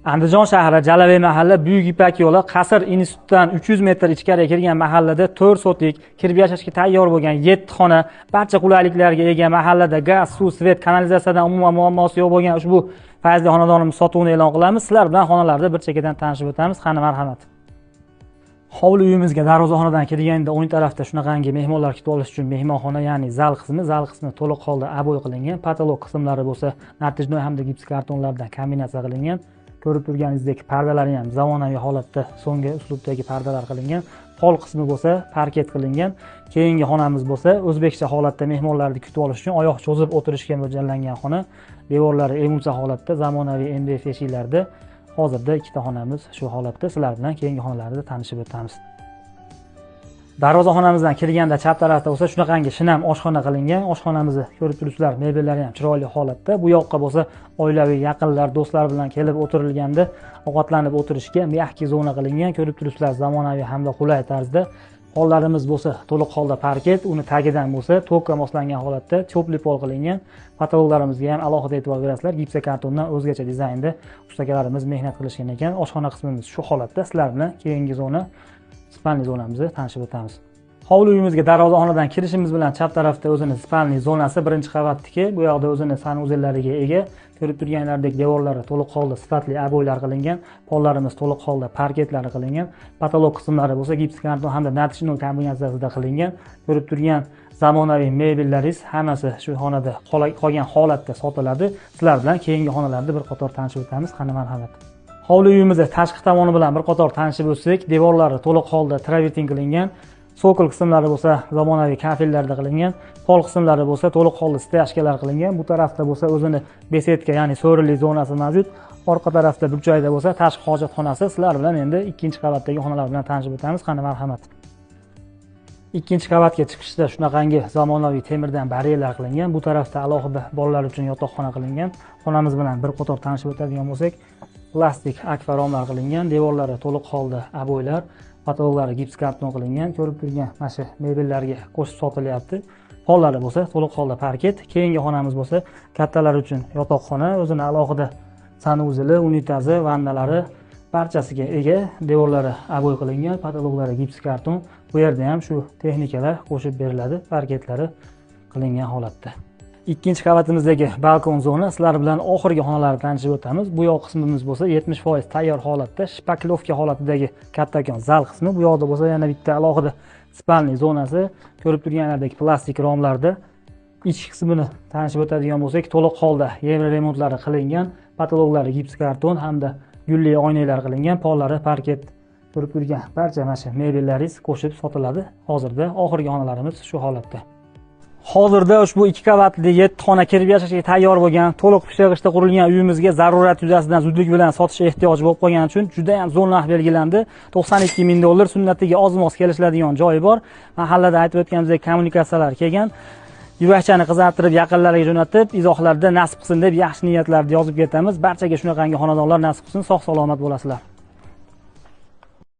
Andijon shahri Jalavay mahalla Buyuk Ipak yo'li Qasr institutidan 300 metr ichkariga kirgan mahallada 4 sotlik kirib yashashga tayyor bo'lgan 7 xona, barcha qulayliklarga ega mahallada gaz, suv, svet, kanalizatsiyadan umuman muammosi yo'q bo'lgan ushbu fayzli xonadonimiz sotuvini e'lon qilamiz. Sizlar bilan xonalarda bir chekkadan tanishib o'tamiz. Qani marhamat. Hovli uyimizga darvozaxonadan kirganda o'ng tarafda shunaqangi mehmonlar kutib olish uchun mehmonxona, ya'ni zal qismi, zal qismi to'liq holda oboy qilingan, patolog qismlari bo'lsa nartijnoy hamda gips kartonlardan kombinatsiya qilingan. Ko'rib turganingizdek pardalari ham zamonaviy holatda so'nggi uslubdagi pardalar qilingan. Pol qismi bo'lsa parket qilingan. Keyingi xonamiz bo'lsa o'zbekcha holatda mehmonlarni kutib olish uchun oyoq cho'zib o'tirishga mo'ljallangan xona. Devorlari emulsa holatda zamonaviy MDF eshiklarda. Hozirda ikkita xonamiz shu holatda. Sizlar bilan keyingi xonalarda tanishib o'tamiz. Darvozaxonamizdan kirganda chap tarafda bo'lsa shunaqangi shinam oshxona qilingan. Oshxonamizni ko'rib turibsizlar, mebellari ham chiroyli holatda. Bu yoqqa bo'lsa oilaviy yaqinlar, do'stlar bilan kelib o'tirilganda ovqatlanib o'tirishga mягкий zona qilingan. Ko'rib turibsizlar, zamonaviy hamda qulay tarzda. Pollarimiz bo'lsa to'liq holda parket, uni tagidan bo'lsa tokka moslangan holatda topli pol qilingan. Patologlarimizga ham alohida e'tibor berasizlar. Gipsokartondan o'zgacha dizaynda ustakalarimiz mehnat qilishgan ekan. Oshxona qismimiz shu holatda. Sizlar bilan keyingi zona spalni zonamizni tanishib o'tamiz. Hovli uyimizga darvozaxonadan kirishimiz bilan chap tarafda o'zini spalni zonasi, birinchi qavatniki. Bu yoqda o'zini sanuzellariga ega. Ko'rib turganlaridek devorlari to'liq holda sifatli oboylar qilingan, pollarimiz to'liq holda parketlari qilingan, patolog qismlari bo'lsa gipskarton hamda natishno kombinatsiyasida qilingan. Ko'rib turgan zamonaviy mebellaringiz hammasi shu xonada qolgan holatda sotiladi. Sizlar bilan keyingi xonalarda bir qator tanishib o'tamiz. Qani marhamat. Hovli uyimizda tashqi tomoni bilan bir qator tanishib o'tsak, devorlari to'liq holda travertin qilingan, sokol qismlari bo'lsa zamonaviy kafellarda qilingan, pol qismlari bo'lsa to'liq holda stяжkalar qilingan. Bu tarafda bo'lsa o'zini besetka, ya'ni so'rili zonasi mavjud. Orqa tarafda burchakda bo'lsa tashqi hojatxonasi. Sizlar bilan endi ikkinchi qavatdagi xonalar bilan tanishib o'tamiz. Qani marhamat. Ikkinchi qavatga chiqishda shunaqangi zamonaviy temirdan baryerlar qilingan. Bu tarafda alohida bolalar uchun yotoqxona qilingan. Xonamiz bilan bir qator tanishib o'tadigan bo'lsak, plastik akvaromlar qilingan, devorlari to'liq holda oboylar, patologlari gips karton qilingan. Ko'rib turgan mana shu mebellarga qo'shib sotilyapti. Pollari bo'lsa to'liq holda parket. Keyingi xonamiz bo'lsa kattalar uchun yotoqxona, o'zini alohida sanuzeli, unitazi, vannalari barchasiga ega. Devorlari oboy qilingan, patologlari gips karton. Bu yerda ham shu texnikalar qo'shib beriladi, parketlari qilingan holatda. Ikkinchi qavatimizdagi balkon zona. Sizlar bilan oxirgi xonalarni tanishib o'tamiz. Bu yoq qismimiz bo'lsa 70% tayyor holatda, shpaklovka holatidagi kattakon zal qismi. Bu yoqda bo'lsa yana bitta alohida spalni zonasi. Ko'rib turganlaridek plastik romlarda. Ichki qismini tanishib o'tadigan bo'lsak, to'liq holda yevro remontlari qilingan, patologlari gips karton hamda gulli oynalar qilingan, pollari parket. Ko'rib turgan barcha mana shu mebellaringiz qo'shib sotiladi. Hozirda oxirgi xonalarimiz shu holatda. Hozirda ushbu 2 qavatli 7 xona kirib yashashga tayyor bo'lgan, to'liq pishirg'ichda qurilgan uyimizga zarurat yuzasidan zudlik bilan sotish ehtiyoji bo'lib qolgani uchun juda ham zo'r narx belgilandi. 92 ming dollar sunnatiga oz-moz kelishiladigan joyi bor. Mahallada aytib o'tganimizdek kommunikatsiyalar kelgan. Yurakchani qizartirib, yaqinlarga jo'natib, izohlarda nasib qilsin deb yaxshi niyatlarni yozib ketamiz. Barchaga shunaqangi xonadonlar nasib qilsin, sog' salomat bo'lasizlar.